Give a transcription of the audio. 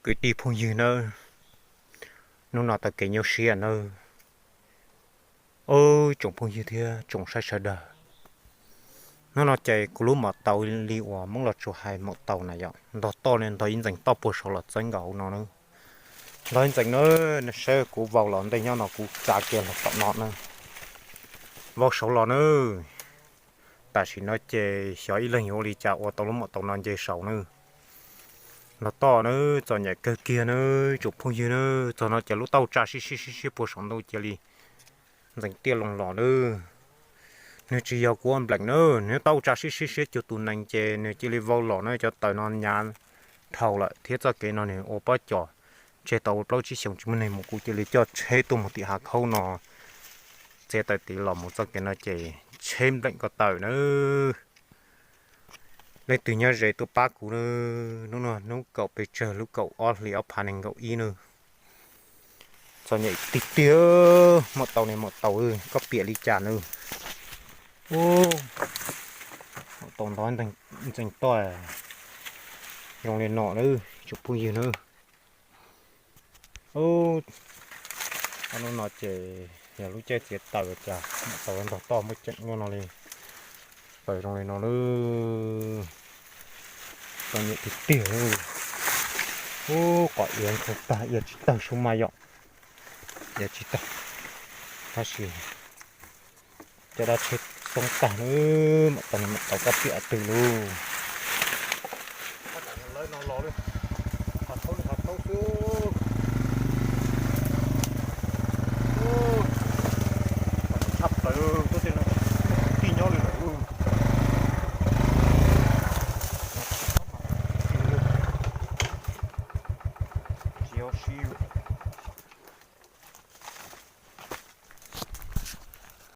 Kwv tij phooj ywg nawb, hnub no taw kev nyuaj siab nawb. Tsoom phooj ywg thiab tsoom saib sawv daws, hnub no ces kuv lub maum taus li uas Hmoob Los Tsuas hais maum taus na yom, ntog toj ne, ntog ib ntxees toj puag saud los txeeb nkaus hauv no na. Ntog ib ntxees na, saib kuv vau los ntej nyob no kuv tsa kiag los tom no na. Vau saud los na. Tam sim no ces xyov ib leeg yuav ua li cas ua tau lub maum taus no nce saud na. Ntog toj na, txom nyem kawg kiag na, tsoom phooj ywg na. Txog no ces lub taub hau tsa sib sib sib sib puag saum ntuj cia li ntxeev tiaj loo los na. Nws tsis yog kuv ua npleem na, nws taub hau tsa sib sib sib cuag tus nees ces nws cia li vau los na. Cov taws no nyav dhau lawm thiab txoj kev no nws ua pob cos tseg tau plaub tsib xyoos tsis muaj neeg mus, kuv cia li coj tsheb tuaj mus tim hav khaub no, txiav taws tiv los mus txoj kev no ces tsheb npleem ko taw na. Leej twg nyob ze tuaj pab kuv na. Hnub no hnub kaum peb tsawg lub kaum ob hli ob phav nees nkaum ib na. Txom nyem tiag tiag, maum taus ne maum taus, koj piam li cas na. Ub, maum taus ntog ntxees toj zoo li no na, tsoom phooj ywg na. Ub, hnub no ces yog lub caij txiav taws cas maum taus ntog toj muaj ceem luaj no li. Taws zoo li no na. Txom nyem tiag tiag. Ub, qhov iav ntxhoo tag, iav tsis tawg sub mas yom. Iav tsis tawg, tab sis cov dab tsheb xoob tag na. Maum taus ne maum taus, koj piam twg lauj. Lawv no los li, hav khaub li hav khaub xwb. Tshaj plaws, tuaj tej no tij nyob li lawm. Tsis yog sib